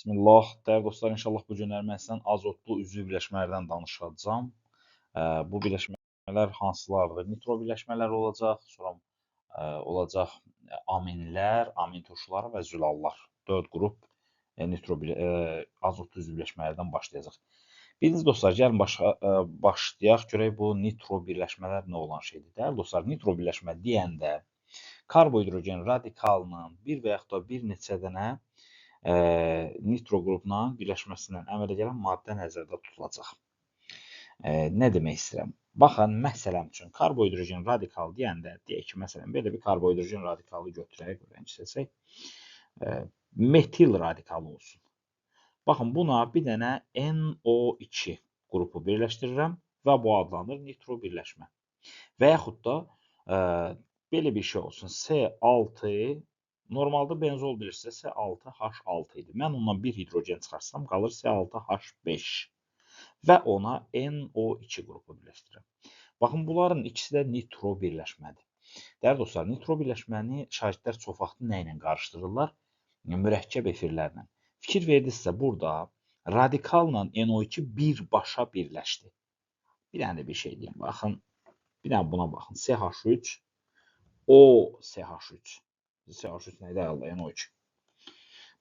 Bismillah. Dəyərli dostlar, inşallah bu günlər mən sizdən azotlu üzvü birləşmələrdən danışacağam. Bu birləşmələr hansılardır? Nitro birləşmələr olacaq, sonra olacaq aminlər, amin turşuları və zülallar. 4 qrup nitro azotlu üzvü birləşmələrdən başlayacaq. Birinci dostlar, gəlin başlayaq, görək bu nitro birləşmələr nə olan şeydir. Dəyərli dostlar, nitro birləşmə deyəndə karbohidrogen radikalının bir və yaxud da bir neçə dənə nitro qrupuna birləşməsindən əmələ gələn maddə nəzərdə tutulacaq. Nə demək istəyirəm? Baxın, məsələn üçün, karbohidrogen radikal deyəndə, deyək ki, məsələn, belə bir karbohidrogen radikalı götürək, rəng seçək, metil radikalı olsun. Baxın, buna bir dənə NO2 qrupu birləşdirirəm və bu adlanır nitro birləşmə. Və yaxud da belə bir şey olsun, S6, normalda benzol bilirsə S6H6 idi. Mən ondan bir hidrogen çıxarsam, qalır S6H5 və ona NO2 qrupu birləşdirirəm. Baxın, bunların ikisi də nitro birləşmədir. Dəyərli dostlar, nitro birləşməni şagirdlər çox vaxt nə ilə qarışdırırlar? Mürəkkəb efirlərlə. Fikir verdinizsə, burada radikalla NO2 birbaşa birləşdi. Bir dənə də bir şey deyim, baxın. Bir dənə buna baxın. CH3, OCH3. CH3 nə idi? Allah, NO2.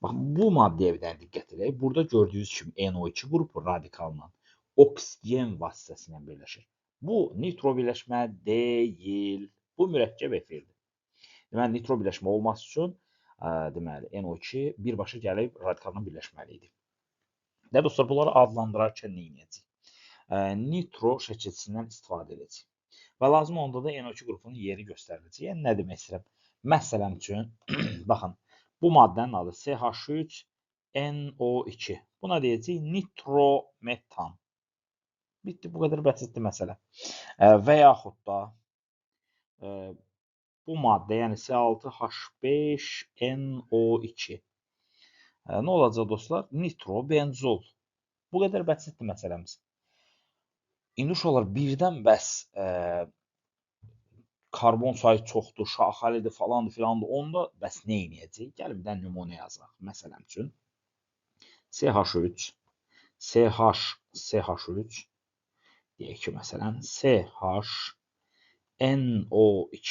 Baxın, bu maddəyə bir dənə diqqət edək. Burada gördüyünüz kimi NO2 qrupu radikalla oksigen vasitəsilə birləşir. Bu nitro birləşmə deyil. Bu mürəkkəb efirdir. Deməli, nitro birləşmə olması üçün deməli, NO2 birbaşa gəlib radikalla birləşməli idi. Də dostlar, bunları adlandırarkən nə edəcəyik? Nitro şəkilçisindən istifadə edəcəyik. Və lazım onda da NO2 qrupunun yeri göstəriləcək. Yəni, nə demək istəyirəm? Məsələn üçün, baxın, bu maddənin adı CH3NO2. Buna deyəcəyik nitrometan. Bitdi, bu qədər bəsitdir məsələ. Və yaxud da bu maddə, yəni C6H5NO2. Nə olacaq dostlar? Nitrobenzol. Bu qədər bəsitdir məsələmiz. İndi uşaqlar birdən bəs karbon sayı çoxdur, şaxəlidir, falandır, filandır. Onda bəs nə edəcəyik? Gəlin bir dənə nümunə yazaq. Məsələn üçün CH3, CH, CH3, deyək ki, məsələn, CH, NO2,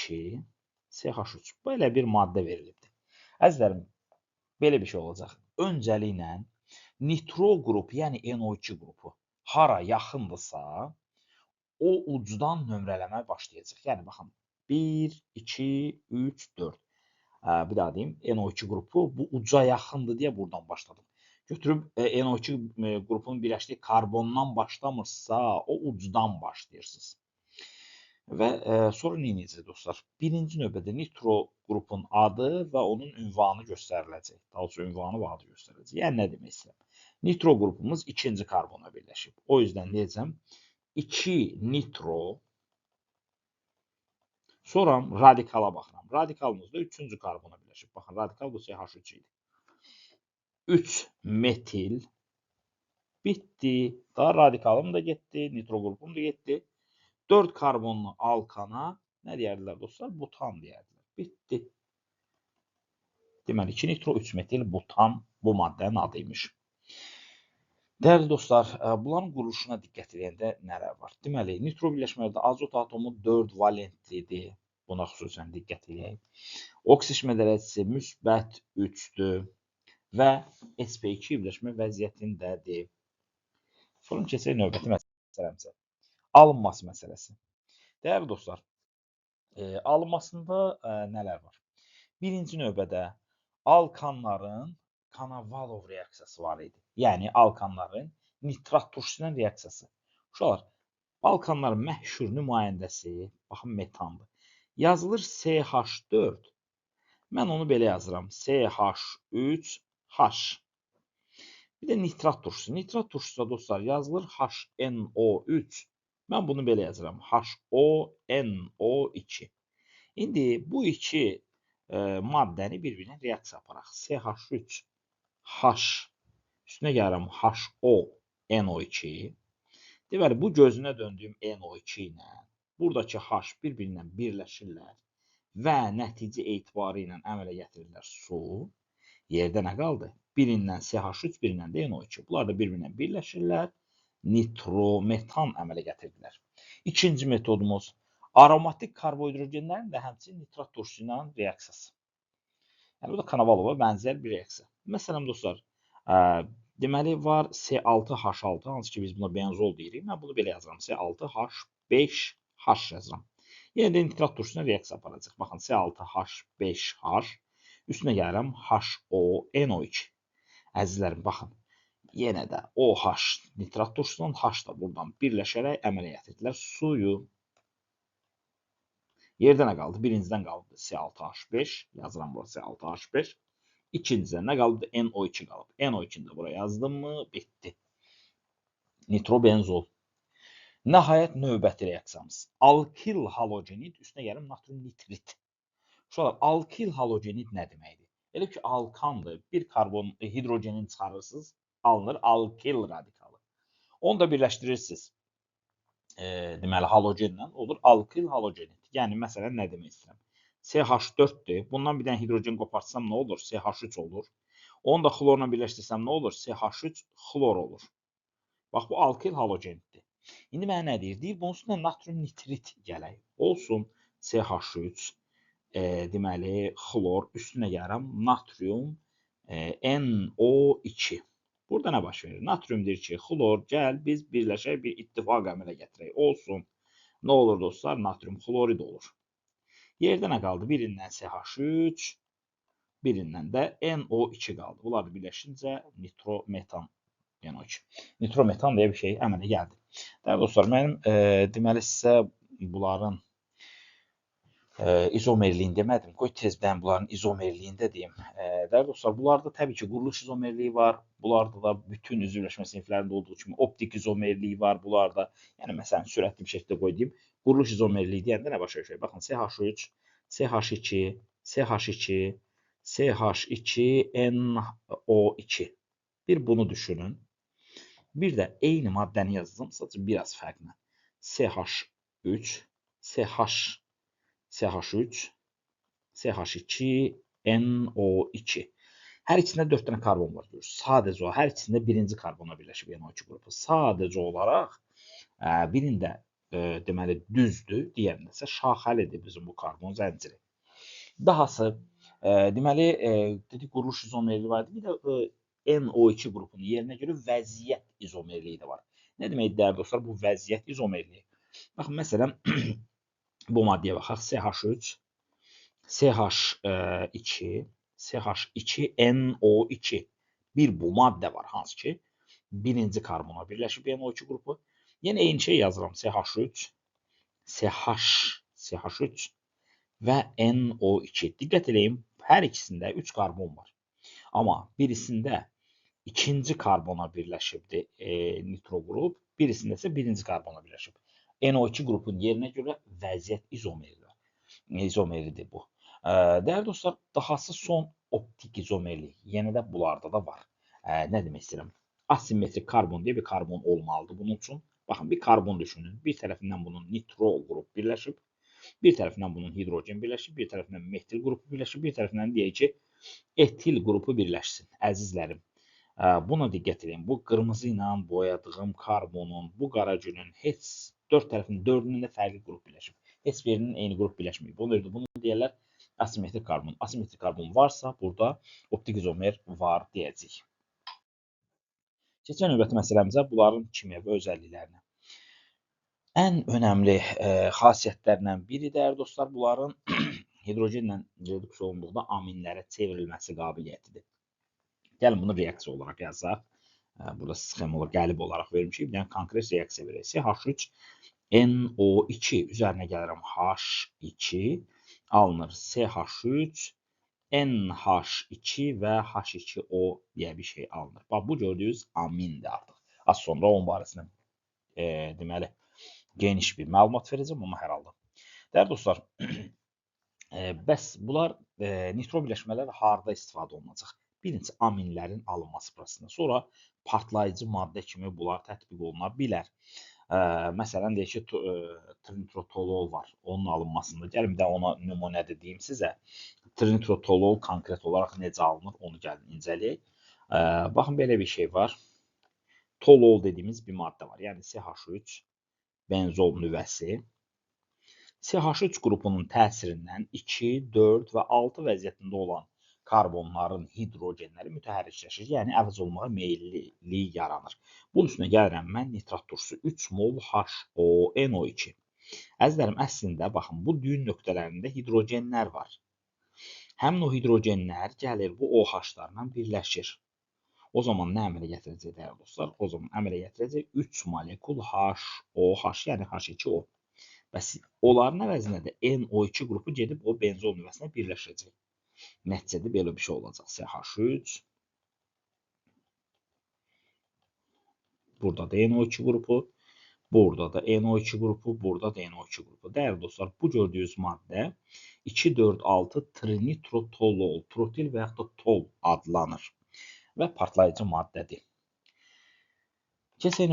CH3. Belə bir maddə verilibdir. Əzizlərim, belə bir şey olacaq. Öncəliklə nitro qrupu, yəni NO2 qrupu hara yaxındırsa, o ucdan nömrələmə başlayacaq. Yəni, baxın, 1, 2, 3, 4. Bir daha deyim, NO2 qrupu bu uca yaxındır deyə buradan başladım. Götürüb NO2 qrupunun birləşdiyi karbondan başlamırsa, o ucdan başlayırsınız. Və sonra nə edəcək dostlar? Birinci növbədə nitro qrupun adı və onun ünvanı göstəriləcək. Daha doğrusu, ünvanı və adı göstəriləcək. Yəni, nə demək istəyirəm? Nitro qrupumuz ikinci karbona birləşib. O yüzdən deyəcəm, 2 nitro, sonra radikala baxıram. Radikalımız da üçüncü karbona birləşib. Baxın, radikal bu CH3 idi. 3 metil bitdi. Daha radikalım da getdi, nitro qrupum da getdi. 4 karbonlu alkana nə deyərdilər dostlar? Butan deyərdilər. Bitdi. Deməli, 2 nitro, 3 metil butan bu maddənin adıymış. Dəyərli dostlar, bunların quruluşuna diqqət edəndə nələr var? Deməli, nitro birləşmələrdə azot atomu 4 valentlidir. Buna xüsusən diqqət edək. Oksidaşma dərəcəsi müsbət 3-dür və sp2 birləşmə vəziyyətindədir. Sonra keçək növbəti məsələmizə. Alınması məsələsi. Dəyərli dostlar, alınmasında nələr var? Birinci növbədə alkanların Konovalov reaksiyası var idi. Yəni, alkanların nitrat turşusu ilə reaksiyası. Uşaqlar, alkanların məşhur nümayəndəsi, baxın, metandır. Yazılır CH4. Mən onu belə yazıram. CH3H. Bir də nitrat turşusu. Nitrat turşusu da dostlar yazılır HNO3. Mən bunu belə yazıram. HONO2. İndi bu iki maddəni bir-birinə reaksiya aparaq. CH3 H üstünə gəlirəm HONO2. Deməli, bu gözünə döndüyüm NO2 ilə buradakı H bir-birindən birləşirlər və nəticə etibarı ilə əmələ gətirirlər su. Yerdə nə qaldı? Birindən CH3, birindən də NO2. Bunlar da bir-birinə birləşirlər. Nitrometan əmələ gətirdilər. İkinci metodumuz aromatik karbohidrogenlərin də həmçinin nitrat turşusu ilə reaksiyası. Yəni, bu da Konovalova bənzər bir reaksiya. Məsələn, dostlar, deməli var C6H6, hansı ki biz buna benzol deyirik. Mən bunu belə yazıram. C6H5H yazıram. Yenə də nitrat turşusuna reaksiya aparacaq. Baxın, C6H5H, üstünə gəlirəm HONO2. Əzizlərim, baxın, yenə də OH nitrat turşusundan H da buradan birləşərək əmələ gətirdilər suyu. Yerdə nə qaldı? Birincidən qaldı C6H5, yazıram bura C6H5. İkincidən nə qaldı? NO2 qalıb. NO2-ni də bura yazdım mı? Bitdi. Nitrobenzol. Nəhayət növbəti reaksiyamız. Alkil halogenid, üstünə gəlim natrium nitrit. Uşaqlar, alkil halogenid nə deməkdir? Elə ki, alkandır, bir karbon hidrogenin çıxarırsınız, alınır alkil radikalı. Onu da birləşdirirsiniz. Deməli, halogenlə olur alkil halogenid. Yəni, məsələn, nə demək istəyirəm? CH4-dür. Bundan bir dənə hidrogen qopartsam nə olur? CH3 olur. Onu da xlorla birləşdirsəm nə olur? CH3 xlor olur. Bax, bu alkil halogeniddir. İndi mənə nə deyir? Deyir, bunun üstünə natrium nitrit gələk. Olsun CH3, deməli, xlor, üstünə gəlirəm natrium NO2. Burada nə baş verir? Natrium deyir ki, xlor, gəl, biz birləşək, bir ittifaq əmələ gətirək. Olsun. Nə olur dostlar? Natrium xlorid olur. Yerdə nə qaldı? Birindən CH3, birindən də NO2 qaldı. Bunlar da birləşincə nitrometan, NO2. Nitrometan deyə bir şey əmələ gəldi. Dəyərli dostlar, mənim deməli sizə bunların izomerliyini demədim. Qoy tezdən bunların izomerliyini də deyim. Dəyərli dostlar, bunlarda təbii ki, quruluş izomerliyi var. Bunlarda da bütün üzvləşmə siniflərində olduğu kimi optik izomerliyi var bunlarda. Yəni, məsələn, sürətli bir şəkildə qoy deyim. Quruluş izomerliyi deyəndə nə başa düşür? Baxın, CH3, CH2, CH2, CH2, NO2. Bir bunu düşünün. Bir də eyni maddəni yazdım, sadəcə biraz fərqlə. CH3, CH, CH3, CH2, NO2. Hər ikisində 4 dənə karbon var, görürsünüz. Sadəcə o, hər ikisində birinci karbona birləşib NO2 qrupu. Sadəcə olaraq birində deməli düzdür, digərində isə şaxəlidir bizim bu karbon zənciri. Dahası, deməli, dedik quruluş izomerliyi var idi. Bir də NO2 qrupunun yerinə görə vəziyyət izomerliyi də var. Nə deməkdir, dəyərli dostlar, bu vəziyyət izomerliyi? Baxın, məsələn, bu maddəyə baxaq. CH3, CH2, CH2, NO2. Bir bu maddə var, hansı ki, birinci karbona birləşib NO2 qrupu. Yenə eyni şey yazıram. CH3, CH, CH3 və NO2. Diqqət eləyin, hər ikisində 3 karbon var. Amma birisində ikinci karbona birləşibdir nitro qrup, birisində isə birinci karbona birləşib. NO2 qrupun yerinə görə vəziyyət izomeridir bu. Dəyərli dostlar, dahası son optik izomerlik. Yenə də bunlarda da var. Nə demək istəyirəm? Asimetrik karbon deyə bir karbon olmalıdır bunun üçün. Baxın, bir karbon düşünün. Bir tərəfindən bunun nitro qrup birləşib, bir tərəfindən bunun hidrogen birləşib, bir tərəfindən metil qrupu birləşib, bir tərəfindən deyək ki, etil qrupu birləşsin. Əzizlərim, buna diqqət edin. Bu qırmızı ilə boyadığım karbonun, bu qaragülün heç dörd tərəfinin dördünün də fərqli qrup birləşib. Heç birinin eyni qrup birləşməyib. Bunu deyirlər asimetrik karbon. Asimetrik karbon varsa burada optik izomer var deyəcəyik. Keçən növbəti məsələmizə bunların kimyəvi özəlliklərinə. Ən önəmli xasiyyətlərindən biri, dəyərli dostlar, bunların hidrogenlə reduksiya olunduqda aminlərə çevrilməsi qabiliyyətidir. Gəlin bunu reaksiya olaraq yazaq. Burada sxem olaraq, qəlib olaraq vermişik. Bir dənə konkret reaksiya verək. CH3 NO2 üzərinə gəlirəm H2 alınır CH3 NH2 və H2O deyə bir şey alınır. Bax, bu gördüyünüz amindir artıq. Az sonra onun barəsində deməli, geniş bir məlumat verəcəm, amma hər halda. Dəyərli dostlar, bəs bunlar nitro birləşmələr harda istifadə olunacaq? Birincisi, aminlərin alınması prosesində. Sonra partlayıcı maddə kimi bunlar tətbiq oluna bilər. Məsələn, deyək ki, trinitrotolol var, onun alınmasında. Gəlin bir də ona nümunə də deyim sizə. Trinitrotolol konkret olaraq necə alınır, onu gəlin incələyək. Baxın, belə bir şey var. Tolol dediyimiz bir maddə var. Yəni CH3 benzol nüvəsi. CH3 qrupunun təsirindən 2, 4 və 6 vəziyyətində olan karbonların hidrogenləri mütəhərrikləşir. Yəni əvəz olmağa meyillilik yaranır. Bunun üstünə gəlirəm mən nitrat turşusu 3 mol HONO2. Əzizlərim, əslində baxın, bu düyün nöqtələrində hidrogenlər var. Həmin o hidrogenlər gəlir bu OH-larla birləşir. O zaman nə əmələ gətirəcək dəyərli dostlar? O zaman əmələ gətirəcək 3 molekul HOH, yəni H2O. Bəs onların əvəzinə də NO2 qrupu gedib o benzol nüvəsinə birləşəcək. Nəticədə belə bir şey olacaq. CH3. Burada da NO2 qrupu. Burada da NO2 qrupu. Burada da NO2 qrupu. Dəyərli dostlar, bu gördüyünüz maddə 2,4,6 trinitrotolol, trotil və yaxud da tol adlanır və partlayıcı maddədir. Keçək.